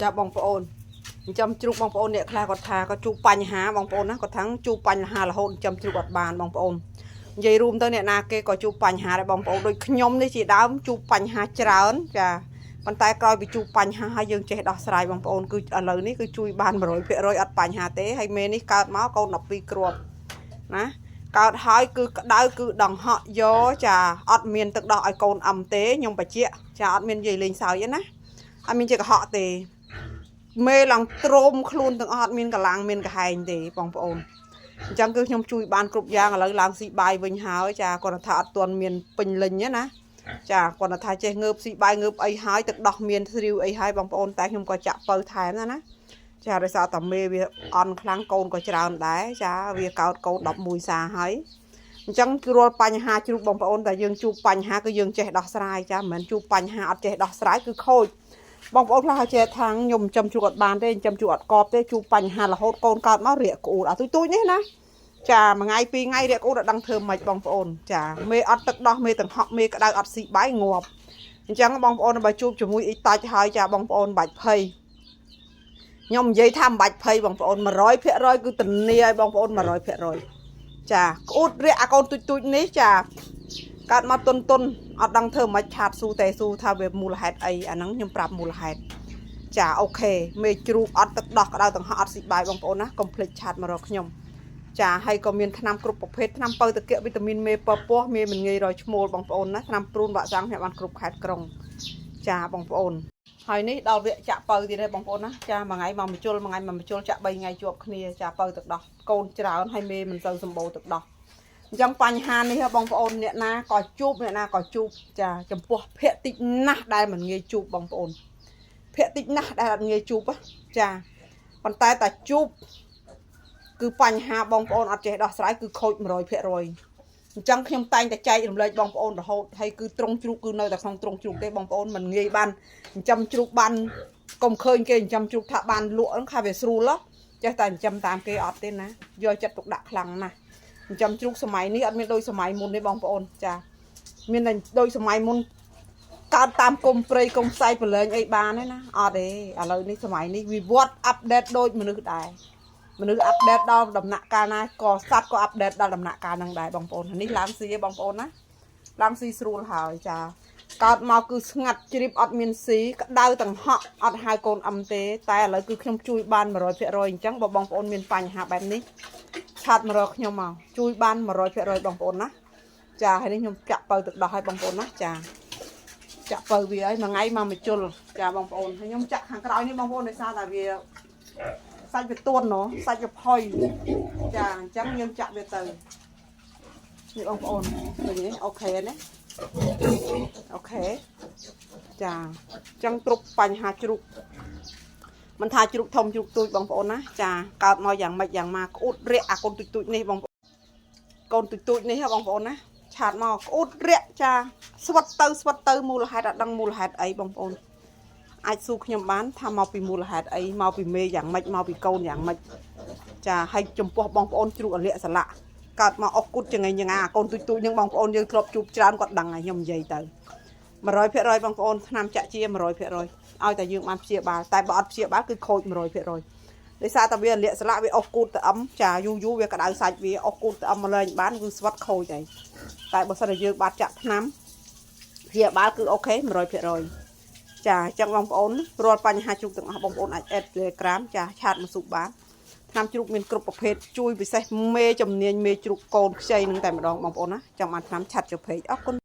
ចាបងប្អូនចិញ្ចឹមជ្រូកបងប្អូនអ្នកខ្លះគាត់ថាគាត់ជួបបញ្ហាបងប្អូនណាគាត់ថាជួបបញ្ហារហូតចិញ្ចឹមជ្រូកអត់បានបងប្អូននិយាយរួមទៅអ្នកណាគេក៏ជួបបញ្ហាដែរបងប្អូនដូចខ្ញុំនេះជាដើមជួបបញ្ហាច្រើនចាប៉ុន្តែក្រោយពីជួបបញ្ហាហើយយើងចេះដោះស្រាយបងប្អូនគឺឥឡូវនេះគឺជួយបាន100%អត់បញ្ហាទេហើយមេនេះកើតមកកូន12គ្រាប់ណាកើតហើយគឺក្តៅគឺដង្ហក់យកចាអត់មានទឹកដោះឲ្យកូនអឹមទេខ្ញុំបញ្ជាក់ចាអត់មាននិយាយលេងសើចទេណាអត់មានជាកុហកទេ មេឡើងទ្រោមខ្លួនទាំងអស់អត់មានកម្លាំងមានក្រហែងទេបងប្អូនអញ្ចឹងគឺខ្ញុំជួយបានគ្រប់យ៉ាងឥឡូវឡើងស៊ីបាយវិញហើយចាគាត់ថាអត់ទាន់មានពេញលេញទេណាចាគាត់ថាចេះងើបស៊ីបាយងើបអីហើយទឹកដោះមានស្រាវអីហើយបងប្អូនតែខ្ញុំក៏ចាក់ពៅថែមណាណាចាដោយសារតែមេវាអន់ខ្លាំងកូនក៏ច្រើនដែរចាវាកោតកូន11សាហើយអញ្ចឹងគឺរាល់បញ្ហាជ្រូកបងប្អូនតែយើងជួបបញ្ហាគឺយើងចេះដោះស្រាយចាមិនមែនជួបបញ្ហាអត់ចេះដោះស្រាយគឺខូច បងប្អូនខ្លះហើយចេះថាងខ្ញុំចិញ្ចឹមជ្រូកអត់បានទេចិញ្ចឹមជ្រូកអត់កបទេជួបបញ្ហារហូតកូនកើតមករាកក្អួតអាទូចទូចនេះណាចាមួយថ្ងៃពីរថ្ងៃរាកក្អួតអត់ដឹងធ្វើម៉េចបងប្អូនចាមេអត់ទឹកដោះមេទាំងហក់មេក្តៅអត់ស៊ីបាយងាប់អញ្ចឹងបងប្អូនបើជួបជាមួយអ៊ីតាច់ហើយចាបងប្អូនបាច់ភ័យខ្ញុំនិយាយថាមិនបាច់ភ័យបងប្អូន100%គឺធានាឲ្យបងប្អូន100%ចាក្អួតរាកអាកូនទូចទូចនេះចាកើតមកតុនតុនអត់ដឹងធ្វើម៉េច chat ស៊ូតែស៊ូថាវាមូលហេតុអីអាហ្នឹងខ្ញុំប្រាប់មូលហេតុ ចា OK មេជ្រូកអត់ទឹកដោះក្តៅទាំងហក់អត់ស៊ីបាយបងប្អូនណាកុំភ្លេច chat មករកខ្ញុំចាហើយក៏មានថ្នាំគ្រប់ប្រភេទថ្នាំពៅតកវីតាមីនមេពពស់មេមិនងាយរយឈ្មោលបងប្អូនណាថ្នាំព្រូនវ៉ាក់សាំងខ្ញុំបានគ្រប់ខេត្តក្រុងចាបងប្អូនហើយនេះដល់វគ្គចាក់ពៅទៀតហើយបងប្អូនណាចាមួយថ្ងៃមកមួយជុលមួយថ្ងៃមកមួយជុលចាក់3ថ្ងៃជាប់គ្នាចាពៅទឹកដោះកូនច្រើនហើយមេមិនសូវសម្បូរទឹកដោះអញ្ចឹងបញ្ហានេះបងប្អូនអ្នកណាក៏ជួបអ្នកណាក៏ជួបចាចំពោះភក្តិចណាស់ដែលមិនងាយជួបបងប្អូន ភាកតិចណាស់ដែលអត់ងាយជួបចាប៉ុន្តែតាជួបគឺបញ្ហាបងប្អូនអត់ចេះដោះស្រាយគឺខូច100%អញ្ចឹងខ្ញុំតែងតែចែករំលែកបងប្អូនរហូតហើយគឺត្រង់ជ្រូកគឺនៅតែក្នុងត្រង់ជ្រូកទេបងប្អូនមិនងាយបានចិញ្ចឹមជ្រូកបានកុំឃើញគេចិញ្ចឹមជ្រូកថាបានលក់ហ្នឹងថាវាស្រួលចេះតែចិញ្ចឹមតាមគេអត់ទេណាយកចិត្តទុកដាក់ខ្លាំងណាស់ចិញ្ចឹមជ្រូកសម័យនេះអត់មានដូចសម័យមុនទេបងប្អូនចាមានតែដូចសម័យមុន កើតតាមគុំព្រៃគុំផ្សៃប្រឡែងអីបានទេណាអត់ទេឥឡូវនេះសម័យនេះវិវត្ត update ដូចមនុស្សដែរមនុស្ស update ដល់ដំណាក់កាលណាក៏សត្វក៏ update ដល់ដំណាក់កាលហ្នឹងដែរបងប្អូននេះឡើងស៊ីឯងបងប្អូនណាឡើងស៊ីស្រួលហើយចាកើតមកគឺស្ងាត់ជ្រាបអត់មានស៊ីក្តៅទាំងហក់អត់ហៅកូនអឹមទេតែឥឡូវគឺខ្ញុំជួយបាន100%អញ្ចឹងបើបងប្អូនមានបញ្ហាបែបនេះ chat មករកខ្ញុំមកជួយបាន100%បងប្អូនណាចាហើយនេះខ្ញុំចាក់ពៅទឹកដោះឲ្យបងប្អូនណាចា ចាក់ពៅវាហើយមួយថ្ងៃមកមួយជុលចាបងប្អូនហើយខ្ញុំចាក់ខាងក្រោយនេះបងប្អូនដោយសារតែវាសាច់វាទួនណោះសាច់វាផុយចាអញ្ចឹងយើងចាក់វាទៅនេះបងប្អូនឃើញទេ OK ណា OK ចាអញ្ចឹងគ្រប់បញ្ហាជ្រូកមិនថាជ្រូកធំជ្រូកទូចបងប្អូនណាចាកើតមកយ៉ាងម៉េចយ៉ាងម៉ាក្អួតរាក់អាកូនទូចទូចនេះបងប្អូនកូនទូចទូចនេះហ៎បងប្អូនណា chat មកក្អួតរាក់ចាស្វិតទៅស្វិតទៅមូលហេតុអត់ដឹងមូលហេតុអីបងប្អូនអាចសួរខ្ញុំបានថាមកពីមូលហេតុអីមកពីមេយ៉ាងម៉េចមកពីកូនយ៉ាងម៉េចចាហើយចំពោះបងប្អូនជ្រូកអលិកសលាក់កើតមកអុកគូតចង្អេងចង្អាកូនទូចទូចនឹងបងប្អូនយើងធ្លាប់ជួបច្រើនគាត់ដឹងហើយខ្ញុំនិយាយទៅ100%បងប្អូនថ្នាំចាក់ជា100%ឲ្យតែយើងបានព្យាបាលតែបើអត់ព្យាបាលគឺខូច100%ដោយសារតែវាលាកស្លាកវាអុកគូតទៅអឹមចាយូរយូរវាក្តៅសាច់វាអុកគូតទៅអឹមមកលែងបានគឺស្វិតខូចហើយ តែបើសិនជាយើងបាត់ចាក់ថ្នាំព្យាបាលគឺ OK 100%ចាអញ្ចឹងបងប្អូនរាល់បញ្ហាជ្រូកទាំងអស់បងប្អូនអាច add Telegram ចា chat មកស៊ូបានថ្នាំជ្រូកមានគ្រប់ប្រភេទជួយពិសេសមេជំនាញមេជ្រូកកូនខ្ចីនឹងតែម្ដងបងប្អូនណាចង់បានថ្នាំ chat ចូល page អរគុណ។